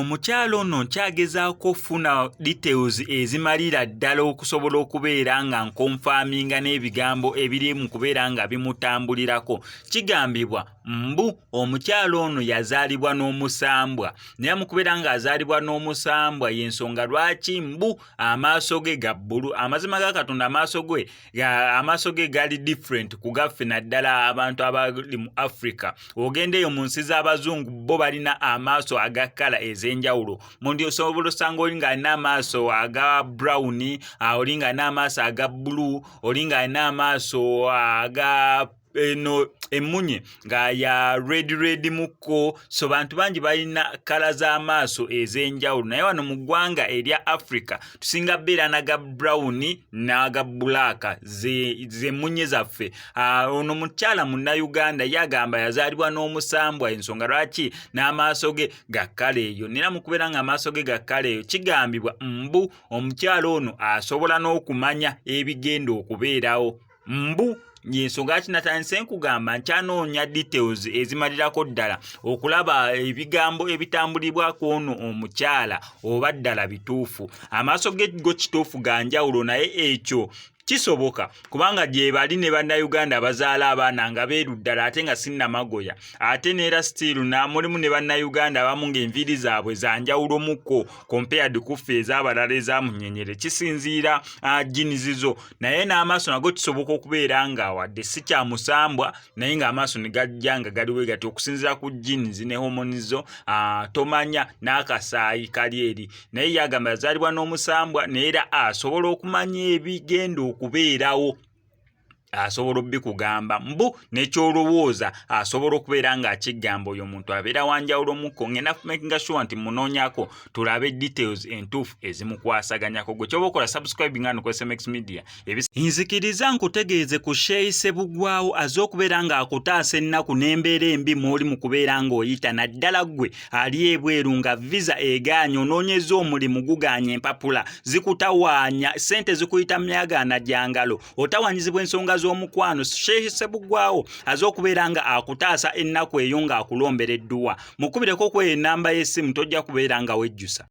Omukyala ono nkyagezaako okufuna details ezimalira ddala okusobola okubeera nga nkonfaminga n'ebigambo ebiri mu kubeera nga bimutambulirako. Kigambibwa mbu omukyala ono yazaalibwa n'omusambwa, naye mu kubeera ng'azaalibwa n'omusambwa y'ensonga lwaki mbu amaaso ge ga bbulu. Amazima ga Katonda, amaaso ge gali different ku gaffe, naddala abantu abali mu Africa. Ogenda eyo mu nsi z'abazungu, bo balina amaaso aga color ez'enjawulo. Mundi osobola osanga oli ng'alina amaaso aga brown, oli ng'alina amaaso aga blue, oli ng'alina amaaso aga eno emmunye nga ya red red mukko. So bantu bangi balina color z'amaaso ez'enjawulo, naye wano mu ggwanga erya Africa tusinga beera naga brown n'aga black, zemmunye zaffe. Ono mukyala Munnayuganda yagamba yazaalibwa n'omusambwa, ensonga lwaki n'amaaso ge ga color eyo. Nera mu kubeera nga amaaso ge ga color eyo, kigambibwa mbu omukyala ono asobola n'okumanya ebigenda okubeerawo. Mbu yensonga ki natandise nkugamba nkyanoonya details ezimalirako ddala okulaba ebigambo ebitambulibwako ono omukyala oba ddala bituufu. Amaaso ge go kituufu ga njawulo, naye ekyo kisoboka kubanga gye bali ne Bannayuganda abazaala abaana nga beeru ddala ate nga sinnamagoya. Ate neera still mulimu ne Bannayuganda abamu ng'enviiri zaabwe za njawulomuko compared kuffe ez'abalala ezamunyenyere. Kisinziira genes zo, naye n'amaaso nago kisoboka okubeera nga wadde si kya musambwa, naye ng'amaaso ne gajja nga galiwe gati okusinziira ku genes ne hormones zo. Tomanya n'akasaayi kali eri, naye yagamba yazaalibwa n'omusambwa, naye era asobola okumanya ebigenda okubeerawo, asobola obbikugamba mbu nekyolowooza asobola okubeera ng'akigamba. Oyo omuntu abeera wanjawulo mukko. Ngenda makinga sure nti munoonyako tulabe details entuufu ezimukwasaganyako. Gwe kyoba okola, subscribe nga no ku SMX Media. Nzikiriza nkutegeeze ku Sheikh Sebugwawo aze okubeera ng'akutaasa ennaku n'embeera embi mw'oli mu kubeera ng'oyita, naddala ggwe ali ebweru nga visa egaanye, onoonyeza omulimu gugaanye, empapula zikutawaanya, ssente zikuyita myagaana gyangalo, otawaanyizibwa ensonga z'omukwano. Sheikh Sebugwawo aze okubeera nga akutaasa ennaku eyo ng'akulombera edduwa. Mukubireko ku enamba y'essimu, tojja kubeera nga wejjusa.